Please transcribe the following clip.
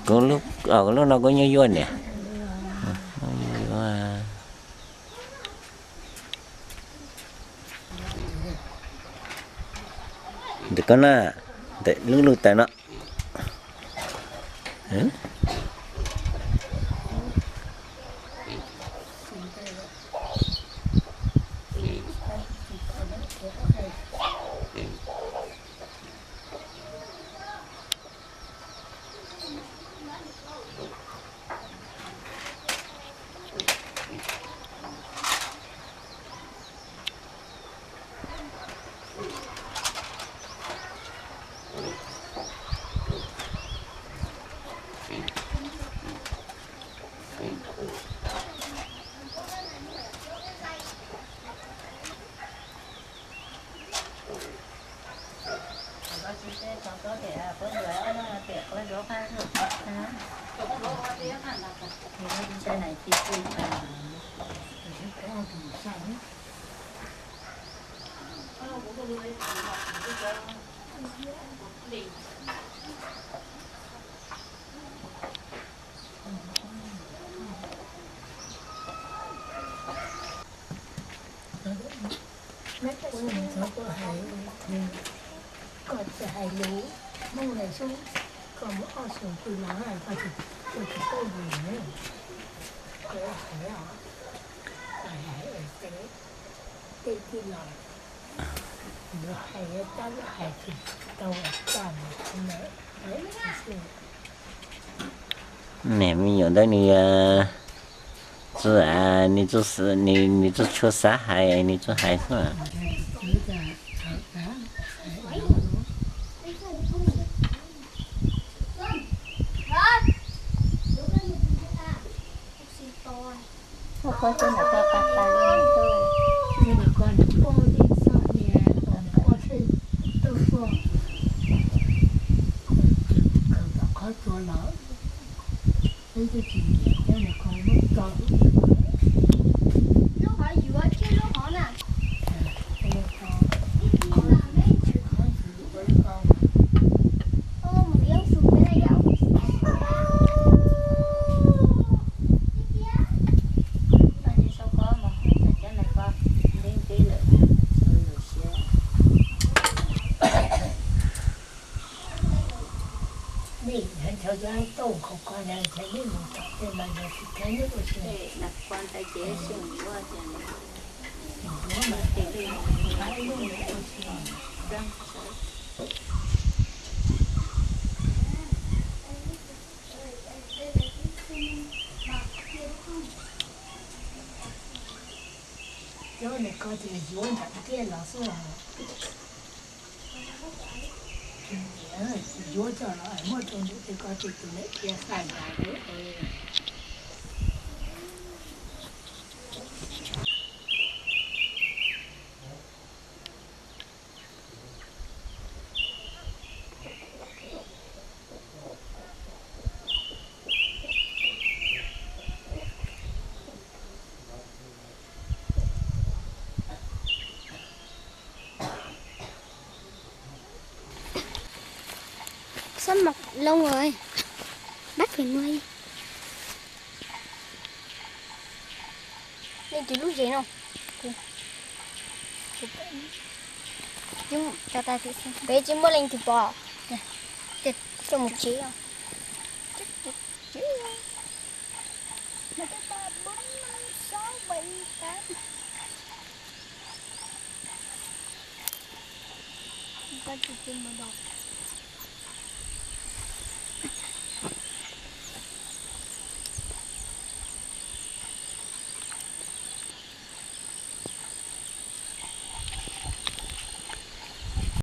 Kuv lub, kuv lub no kuv nyuaj yuaj niam. Ntawm koj na, ntawm lub lub taws no. Koj tsis hais lus Hmoob lawm xwb, koj muaj ob xyoos pw los koj tsis, koj tsis paub lus ne. Koj hais os, koj hais es tej tij laug lawv hais tab lawv hais tsis tau tag lawm. Niam me nyuam ntawd nws txawj, nws txawj, nws txawj tshua xav hais, nws txawj hais xwb. Ua koj tuaj ntawm koj pab pab li tuaj. Nws koj nws poj tej txoj nias, nws poj tej tuaj tuaj. Khaws tom qhov tsua los, peb twb tsis nyiam thiab nws koj muab tso. Lub hov yuav thiab lub hov na. Cov nws koj tus yuav nram tiaj los xwb. Tsis nyiam, tsis yuav coj los muab rau nws, koj tus tus lawm tias xa yas lawm. Sab mos loo rồi. Bắt phải nuôi. Nên từ lúc gì không? Chúng cho ta thử xem. Bé chỉ mua lên từ bò. Nè. Cho một chỉ không? Chắc một chỉ không? Một, hai, ba, bốn, năm, sáu, bảy, tám. Con chỉ tìm một đọc.